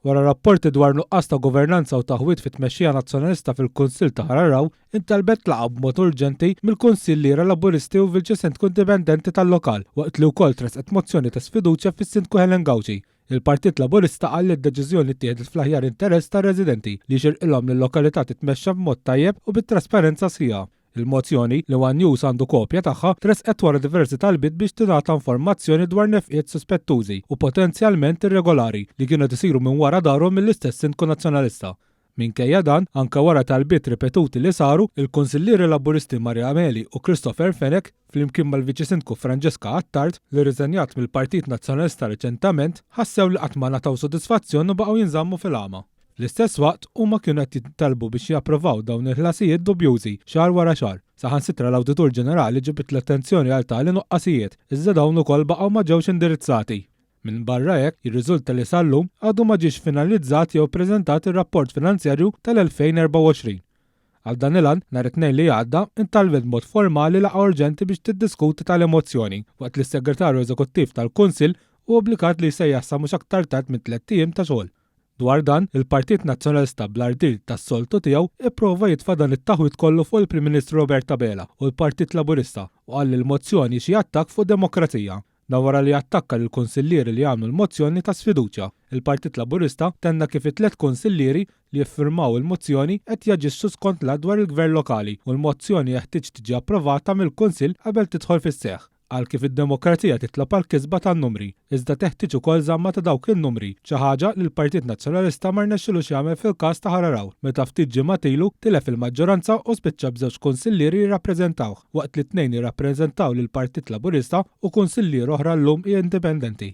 Wara rapporti dwar nuqqas ta' governanza u taħwid fit-tmexxija Nazzjonalista fil-Kunsill ta' Ħal Għargħur, intalbet laqgħa b'mod urġenti mill-Kunsilliera Laburisti u Viċi Sindku Indipendenti tal-lokal, waqt li wkoll tressqet mozzjoni ta' sfiduċja fis-Sindku Helen Gauci. Il-Partit Laburista qal li d-deċiżjoni ttieħdet fl-aħjar interess tar-residenti li jixirqilhom li l-lokalità titmexxa b'mod tajjeb u bi trasparenza sħiħa. Il-mozzjoni, li one News għandu kopja tagħha, tressqet wara diversi talbiet biex tingħata informazzjoni dwar nefqiet suspettużi u potenzjalment irregolari li kienu qed isiru minn wara darhom mill-istess Sindku Nazzjonalista. Minkejja dan, anke wara talbiet ripetuti li saru, il-Kunsillieri Laburisti Maria Meli u Christopher Fenech, flimkien mal-Viċi Sindku Francesca Attard, li rriżenjat mill-Partit Nazzjonalista riċentament, ħassew li qatt ma ngħataw sodisfazzjon u baqgħu jinżammu fil-għama. Fl-istess waqt, huma kienu qed jintalbu biex japprovaw dawn il-ħlasijiet dubjużi, xahar wara xahar. Saħansitra l-Awditur Ġenerali ġibed l-attenzjoni għal tali nuqqasijiet, iżda dawn ukoll baqgħu ma ġewx indirizzati. Minbarra hekk, jirriżulta li sal-lum għadu ma ġiex finalizzat jew ppreżentat ir-rapport finanzjarju tal-2024. Għal dan il-għan, nhar it-Tnejn li għadda, intalbet b'mod formali laqgħa urġenti biex tiddiskuti tali mozzjoni, waqt li s-Segretarju Eżekuttiv tal-Kunsill hu obbligat li jsejjaħ sa mhux aktar tard minn tlett ijiem ta' xogħol. Dwar dan, il-Partit Nazzjonalista bl-ardir tas-soltu tiegħu ipprova jitfa' dan it-taħwid kollu fuq il-Prim Ministru Robert Abela u l-Partit Laburista u qal li l-mozzjoni hi xi attakk fuq demokrazija. Dan wara li attakka lill-kunsillieri li għamlu l-mozzjoni ta' sfiduċja. Il-Partit Laburista tenna kif it-tlett kunsillieri li iffirmaw il-mozzjoni qed jaġixxu skont l-Att dwar il-Gvern Lokali u l-mozzjoni jeħtieġ tiġi approvata mill-Kunsill qabel tidħol fis-seħħ. Qal kif id-demokrazija titlob għall-kisba tan-numri, iżda teħtieġ ukoll żamma ta' dawk in-numri, xi ħaġa li l-Partit Nazzjonalista ma rnexxilux jagħmel fil-każ ta' Ħal Għargħur meta ftit ġimgħat ilu tilef il-maġġoranza u spiċċa b'żewġ kunsillieri jirrappreżentawh, waqt li tnejn jirrappreżentaw lill-Partit Laburista u kunsillier oħra llum hi indipendenti.